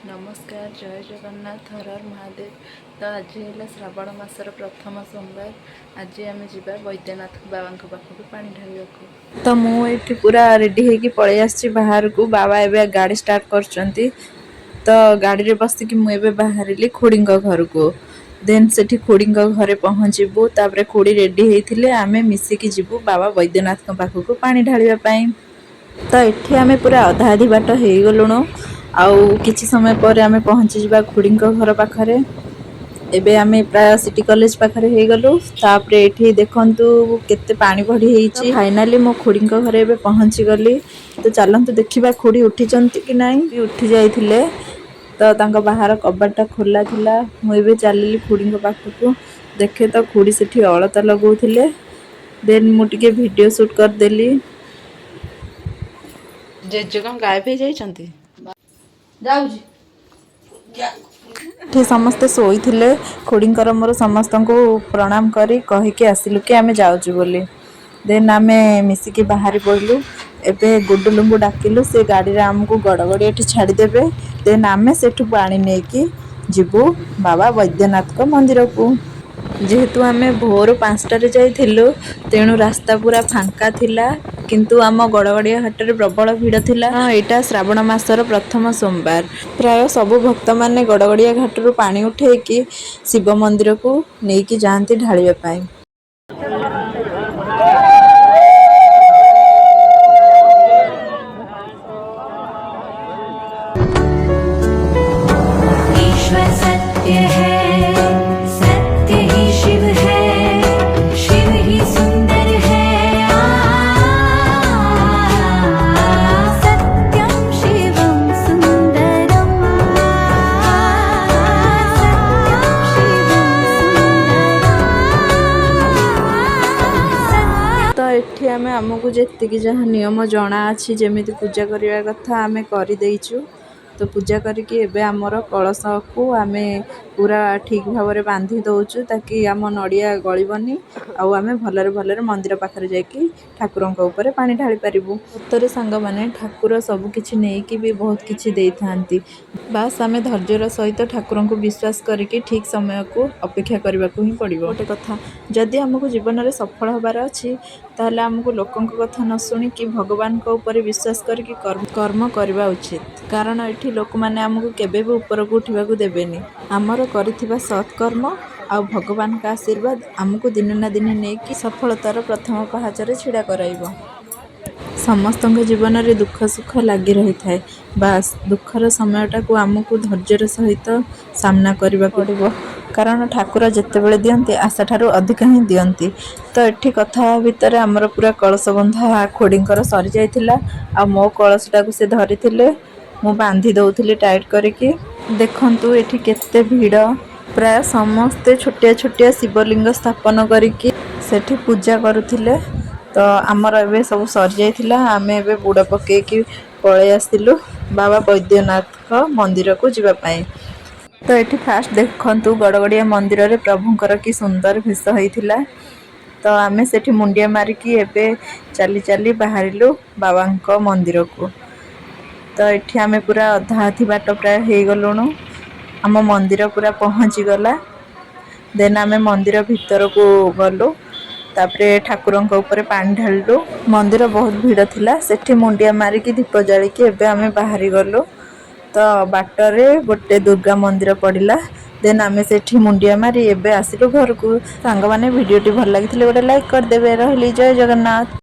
ନମସ୍କାର, ଜୟ ଜଗନ୍ନାଥ, ହର ହର ମହାଦେବ। ତ ଆଜି ହେଲା ଶ୍ରାବଣ ମାସର ପ୍ରଥମ ସୋମବାର। ଆଜି ଆମେ ଯିବା ବୈଦ୍ୟନାଥ ବାବାଙ୍କ ପାଖକୁ ପାଣି ଢାଳିବାକୁ। ତ ମୁଁ ଏଇଠି ପୁରା ରେଡ଼ି ହେଇକି ପଳେଇ ଆସିଛି ବାହାରକୁ। ବାବା ଏବେ ଗାଡ଼ି ଷ୍ଟାର୍ଟ କରୁଛନ୍ତି। ତ ଗାଡ଼ିରେ ବସିକି ମୁଁ ଏବେ ବାହାରିଲି ଖୁଡ଼ିଙ୍କ ଘରକୁ। ଦେନ୍ ସେଠି ଖୁଡ଼ିଙ୍କ ଘରେ ପହଞ୍ଚିବୁ। ତାପରେ ଖୁଡ଼ି ରେଡ଼ି ହେଇଥିଲେ ଆମେ ମିଶିକି ଯିବୁ ବାବା ବୈଦ୍ୟନାଥଙ୍କ ପାଖକୁ ପାଣି ଢାଳିବା ପାଇଁ। ତ ଏଠି ଆମେ ପୁରା ଅଧା ଅଧି ବାଟ ହେଇଗଲୁଣୁ। ଆଉ କିଛି ସମୟ ପରେ ଆମେ ପହଞ୍ଚିଯିବା ଖୁଡ଼ିଙ୍କ ଘର ପାଖରେ। ଏବେ ଆମେ ପ୍ରାୟ ସିଟି କଲେଜ ପାଖରେ ହେଇଗଲୁ। ତାପରେ ଏଠି ଦେଖନ୍ତୁ, କେତେ ପାଣି ଭରି ହେଇଛି। ଫାଇନାଲି ମୋ ଖୁଡ଼ିଙ୍କ ଘରେ ଏବେ ପହଞ୍ଚିଗଲି। ତ ଚାଲନ୍ତୁ ଦେଖିବା, ଖୁଡ଼ି ଉଠିଛନ୍ତି କି ନାହିଁ। ଉଠି ଯାଇଥିଲେ। ତ ତାଙ୍କ ବାହାର କବାଟଟା ଖୋଲା ଥିଲା। ମୁଁ ଏବେ ଚାଲିଲି ଖୁଡ଼ିଙ୍କ ପାଖକୁ। ଦେଖେ ତ ଖୁଡ଼ି ସେଠି ଅଳତା ଲଗାଉଥିଲେ। ଦେନ୍ ମୁଁ ଟିକେ ଭିଡ଼ିଓ ସୁଟ୍ କରିଦେଲି। ଜେଜେ କଣ ଗାୟବ ହେଇଯାଇଛନ୍ତି? ଯାଉଛି। ଏଠି ସମସ୍ତେ ଶୋଇଥିଲେ। ଖୁଡ଼ିଙ୍କର ମୋର ସମସ୍ତଙ୍କୁ ପ୍ରଣାମ କରି କହିକି ଆସିଲୁ କି ଆମେ ଯାଉଛୁ ବୋଲି। ଦେନ୍ ଆମେ ମିଶିକି ବାହାରି ପଡ଼ିଲୁ। ଏବେ ଗୁଡୁଲୁଙ୍କୁ ଡାକିଲୁ, ସେ ଗାଡ଼ିରେ ଆମକୁ ଗଡ଼ଗଡ଼ି ଏଠି ଛାଡ଼ିଦେବେ। ଦେନ୍ ଆମେ ସେଠୁ ପାଣି ନେଇକି ଯିବୁ ବାବା ବୈଦ୍ୟନାଥଙ୍କ ମନ୍ଦିରକୁ। ଯେହେତୁ ଆମେ ଭୋର 5ଟାରେ ଯାଇଥିଲୁ, ତେଣୁ ରାସ୍ତା ପୁରା ଫାଙ୍କା ଥିଲା। କିନ୍ତୁ ଆମ ଗଡ଼ଗଡ଼ିଆ ଘାଟରେ ପ୍ରବଳ ଭିଡ଼ ଥିଲା। ଏଇଟା ଶ୍ରାବଣ ମାସର ପ୍ରଥମ ସୋମବାର। ପ୍ରାୟ ସବୁ ଭକ୍ତମାନେ ଗଡ଼ଗଡ଼ିଆ ଘାଟରୁ ପାଣି ଉଠେଇକି ଶିବ ମନ୍ଦିରକୁ ନେଇକି ଯାଆନ୍ତି ଢାଳିବା ପାଇଁ। ईश्वर सत्य है, सत्य ही शिव है, शिव ही सुंदर है। आ, सत्यं शिवं सुन्दरम्। सत्यं शिवं सुन्दरम्। ତ ଏଠି ଆମେ ଆମକୁ ଯେତିକି ଯାହା ନିୟମ ଜଣା ଅଛି, ଯେମିତି ପୂଜା କରିବା କଥା, ଆମେ କରିଦେଇଛୁ। ତ ପୂଜା କରିକି ଏବେ ଆମର କଳସକୁ ଆମେ ପୁରା ଠିକ୍ ଭାବରେ ବାନ୍ଧି ଦେଉଛୁ, ତାକି ଆମ ନଡ଼ିଆ ଗଳିବନି ଆଉ ଆମେ ଭଲରେ ଭଲରେ ମନ୍ଦିର ପାଖରେ ଯାଇକି ଠାକୁରଙ୍କ ଉପରେ ପାଣି ଢାଳି ପାରିବୁ। ସତରେ ସାଙ୍ଗମାନେ, ଠାକୁର ସବୁ କିଛି ନେଇକି ବି ବହୁତ କିଛି ଦେଇଥାନ୍ତି। ବାସ୍, ଆମେ ଧୈର୍ଯ୍ୟର ସହିତ ଠାକୁରଙ୍କୁ ବିଶ୍ୱାସ କରିକି ଠିକ୍ ସମୟକୁ ଅପେକ୍ଷା କରିବାକୁ ହିଁ ପଡ଼ିବ। ଗୋଟେ କଥା, ଯଦି ଆମକୁ ଜୀବନରେ ସଫଳ ହେବାର ଅଛି, ତାହେଲେ ଆମକୁ ଲୋକଙ୍କ କଥା ନ ଶୁଣିକି ଭଗବାନଙ୍କ ଉପରେ ବିଶ୍ୱାସ କରିକି କର୍ମ କରିବା ଉଚିତ। କାରଣ ଏଠି ଲୋକମାନେ ଆମକୁ କେବେ ବି ଉପରକୁ ଉଠିବାକୁ ଦେବେନି। ଆମର କରିଥିବା ସତ୍କର୍ମ ଆଉ ଭଗବାନଙ୍କ ଆଶୀର୍ବାଦ ଆମକୁ ଦିନେ ନା ଦିନେ ନେଇକି ସଫଳତାର ପ୍ରଥମ ପାହାଚରେ ଛିଡ଼ା କରାଇବ। ସମସ୍ତଙ୍କ ଜୀବନରେ ଦୁଃଖ ସୁଖ ଲାଗି ରହିଥାଏ। ବାସ୍, ଦୁଃଖର ସମୟଟାକୁ ଆମକୁ ଧୈର୍ଯ୍ୟର ସହିତ ସାମ୍ନା କରିବାକୁ ପଡ଼ିବ। କାରଣ ଠାକୁର ଯେତେବେଳେ ଦିଅନ୍ତି, ଆଶାଠାରୁ ଅଧିକା ହିଁ ଦିଅନ୍ତି। ତ ଏଠି କଥା ଭିତରେ ଆମର ପୁରା କଳସ ବନ୍ଧା ଖୁଡ଼ିଙ୍କର ସରିଯାଇଥିଲା ଆଉ ମୋ କଳସଟାକୁ ସେ ଧରିଥିଲେ। ମୁଁ ବାନ୍ଧି ଦେଉଥିଲି ଟାଇଟ୍ କରିକି। ଦେଖନ୍ତୁ, ଏଠି କେତେ ଭିଡ଼। ପ୍ରାୟ ସମସ୍ତେ ଛୋଟିଆ ଛୋଟିଆ ଶିବଲିଙ୍ଗ ସ୍ଥାପନ କରିକି ସେଠି ପୂଜା କରୁଥିଲେ। ତ ଆମର ଏବେ ସବୁ ସରିଯାଇଥିଲା। ଆମେ ଏବେ ବୁଡ଼ ପକେଇକି ପଳେଇ ଆସିଲୁ ବାବା ବୈଦ୍ୟନାଥଙ୍କ ମନ୍ଦିରକୁ ଯିବା ପାଇଁ। ତ ଏଠି ଫାଷ୍ଟ ଦେଖନ୍ତୁ, ଗଡ଼ଗଡ଼ିଆ ମନ୍ଦିରରେ ପ୍ରଭୁଙ୍କର କି ସୁନ୍ଦର ବେଶ ହେଇଥିଲା। ତ ଆମେ ସେଠି ମୁଣ୍ଡିଆ ମାରିକି ଏବେ ଚାଲି ଚାଲି ବାହାରିଲୁ ବାବାଙ୍କ ମନ୍ଦିରକୁ। ତ ଏଠି ଆମେ ପୁରା ଅଧା ଅଧି ବାଟ ପ୍ରାୟ ହେଇଗଲୁଣୁ। ଆମ ମନ୍ଦିର ପୁରା ପହଞ୍ଚିଗଲା। ଦେନ୍ ଆମେ ମନ୍ଦିର ଭିତରକୁ ଗଲୁ। ତାପରେ ଠାକୁରଙ୍କ ଉପରେ ପାଣି ଢାଳିଲୁ। ମନ୍ଦିର ବହୁତ ଭିଡ଼ ଥିଲା। ସେଠି ମୁଣ୍ଡିଆ ମାରିକି, ଦୀପ ଜାଳିକି ଏବେ ଆମେ ବାହାରି ଗଲୁ। ତ ବାଟରେ ଗୋଟେ ଦୁର୍ଗା ମନ୍ଦିର ପଡ଼ିଲା। ଦେନ୍ ଆମେ ସେଠି ମୁଣ୍ଡିଆ ମାରି ଏବେ ଆସିଲୁ ଘରକୁ। ସାଙ୍ଗମାନେ, ଭିଡ଼ିଓଟି ଭଲ ଲାଗିଥିଲେ ଗୋଟେ ଲାଇକ୍ କରିଦେବେ। ରହିଲି, ଜୟ ଜଗନ୍ନାଥ।